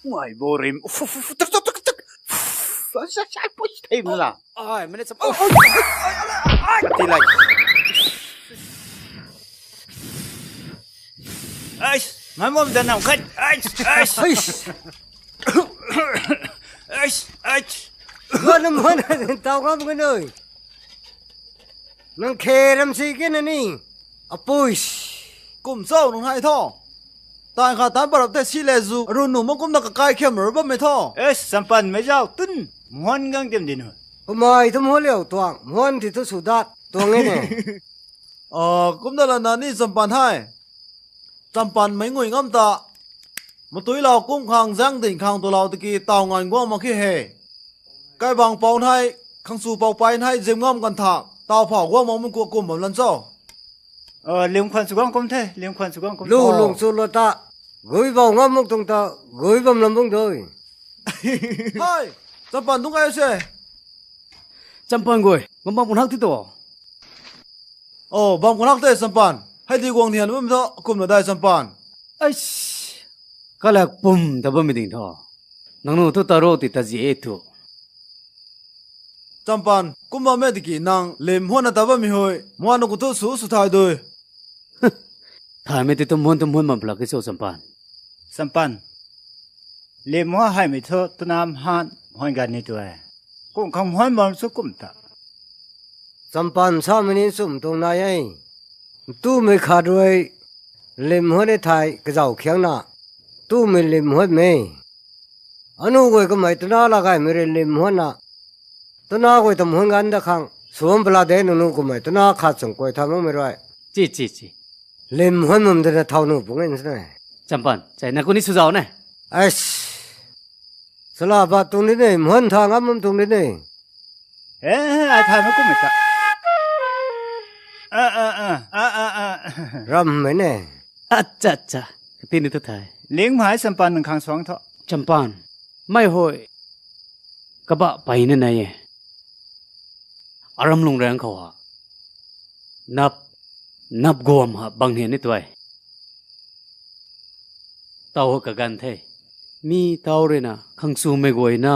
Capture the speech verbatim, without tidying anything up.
Mai borim. Uf, uf, uf, tuk, tuk, tuk, tuk. Uf, sa, sa, push time la. Ai, minit sa. Uf. Tilai. Ais, mai mom dan nang kat. Ais, ais. Ais, ais. Ngan mhon tau ngam ngan oi. Nang kherem si kin ani. Apush. Kum sau nang hai tho. Tai kha tan parap te si le zu. Run nu ma kum da ka kai khem ru ba me tho. Es, sampan me jau tun. Mhon gang tem din hu. Kumai tum ho leo tuang. Mhon ti tu sudat. Tuang ene. Ah, kum da la nani sampan hai. Sampan mai ngui ngam ta. Matui lau kum khang zang ding khang tu lau tiki tau ngan guang ma khi he. Kai bang pau nai, khang su pau pai nai, zem ngam kan thak. Tau phau guang ma mun ku kum bam lan so. Lim khwan su guang kum the, lim khwan su guang kum. Lu lung su lo ta. Gui bau ngam muk tung ta, gui bam lam bung doi. Hai, sampan tung kai se. Sampan gui, ngam bang pun hak ti to. Oh, bang pun hak te sampan. Hai di guang nian bam to, kum na dai sampan. Aish, ka lak pum ta bam ding tho. Nang nu tu ta ro ti ta ji e tu. Sampan, kum ba me ti ki nang lim huan na ta bam mi hoi. Muan ku tu su su thai doi. Thai me ti tu muan tu muan ma plak ki so sampan. Sampan. Lim huan hai me tu tu nam han huan gan ni tu e. Kum khang huan bam su kum ta. Sampan sa me ni sum tung na yai. Tu me kha doi. Lim huan e thai ka jau khiang na. Tu me lim huan me. Anu goi ka mai tana la gai me re lim huan na. Tana goi tam huan gan da khang. Suam pala de nu nu ka mai tana kha chung koi tha mong me roi. Chi, chi, chi. Lim huan mum de na thau nu pung en sna. Sampan, chai na ku ni su jau ne. Ais. Sala ba tung ni ne, mhon tha ngam mum tung ni ne. Eh, ai tha me ku me ta. Ah, ah, ah, ah, ah, ah. Ram me ne. Acha, acha. Ka ti ni tu thai. Ling mai sampan nang khang suang tho. Sampan. Mai hoi. Ka ba pai ne na ye. Aram lung reng khawa. Nap, nap gom ha bang ne ni tuai. Tau ka gan the. Mi tau re na khang su me goi na.